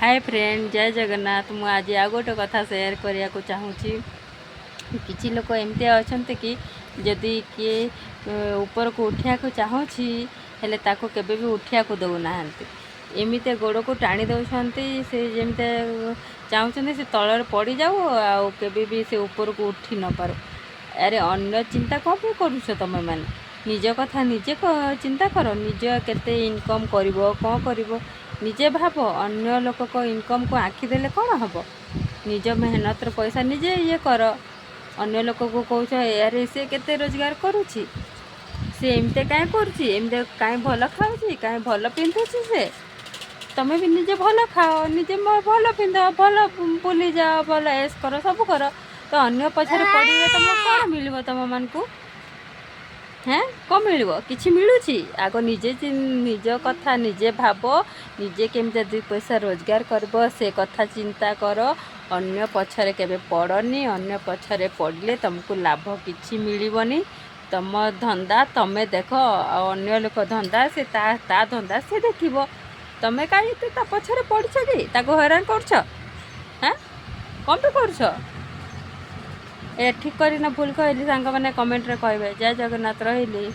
ହାଏ friend, ଜୟ ଜଗନ୍ନାଥ। ମୁଁ ଆଜି ଆଉ ଗୋଟେ କଥା ସେୟାର କରିବାକୁ ଚାହୁଁଛି। କିଛି ଲୋକ ଏମିତିଆ ଅଛନ୍ତି କି ଯଦି କିଏ ଉପରକୁ ଉଠିବାକୁ ଚାହୁଁଛି, ହେଲେ ତାକୁ କେବେ ବି ଉଠିବାକୁ ଦେଉନାହାନ୍ତି। ଏମିତି ଗୋଡ଼କୁ ଟାଣି ଦେଉଛନ୍ତି, ସେ ଯେମିତି ଚାହୁଁଛନ୍ତି ସେ ତଳରେ ପଡ଼ିଯାଉ ଆଉ କେବେ ବି ସେ ଉପରକୁ ଉଠି ନପାରୁ। ଆରେ, ଅନ୍ୟ ଚିନ୍ତା କ'ଣ ପାଇଁ କରୁଛ ତୁମେମାନେ? ନିଜ କଥା ନିଜେ ଚିନ୍ତା କର। ନିଜ କେତେ ଇନକମ୍ କରିବ, କ'ଣ କରିବ, ନିଜେ ଭାବ। ଅନ୍ୟ ଲୋକଙ୍କ ଇନକମ୍କୁ ଆଖି ଦେଲେ କ'ଣ ହେବ? ନିଜ ମେହନତର ପଇସା ନିଜେ ଇଏ କର। ଅନ୍ୟ ଲୋକକୁ କହୁଛ, ଆରେ ସେ କେତେ ରୋଜଗାର କରୁଛି, ସେ ଏମିତି କାହିଁ କରୁଛି, ଏମିତି କାହିଁ ଭଲ ଖାଉଛି, କାହିଁ ଭଲ ପିନ୍ଧୁଛି ସେ। ତମେ ବି ନିଜେ ଭଲ ଖାଅ, ନିଜେ ଭଲ ପିନ୍ଧ, ଭଲ ବୁଲିଯାଅ, ଭଲ ଏସ୍ କର, ସବୁ କର। ତ ଅନ୍ୟ ପଛରେ ପଡ଼ିଲେ ତମକୁ କ'ଣ ମିଳିବ ତମମାନଙ୍କୁ? ହେଁ, କ'ଣ ମିଳିବ? କିଛି ମିଳୁଛି? ଆଗ ନିଜେ ନିଜ କଥା ନିଜେ ଭାବ। ନିଜେ କେମିତି ଦୁଇ ପଇସା ରୋଜଗାର କରିବ, ସେ କଥା ଚିନ୍ତା କର। ଅନ୍ୟ ପଛରେ କେବେ ପଡ଼ନି। ଅନ୍ୟ ପଛରେ ପଡ଼ିଲେ ତୁମକୁ ଲାଭ କିଛି ମିଳିବନି। ତମ ଧନ୍ଦା ତମେ ଦେଖ ଆଉ ଅନ୍ୟ ଲୋକ ଧନ୍ଦା ସେ ତା ତା ଧନ୍ଦା ସେ ଦେଖିବ। ତମେ କାହିଁ ଏତେ ତା ପଛରେ ପଡ଼ିଛ କି ତାକୁ ହଇରାଣ କରୁଛ? ହାଁ, କ'ଣ ପାଇଁ କରୁଛ? ଏ ଠିକ୍ କରି ନା ଭୁଲ କହିଲି, ସାଙ୍ଗମାନେ କମେଣ୍ଟରେ କହିବେ। ଜୟ ଜଗନ୍ନାଥ, ରହିଲି।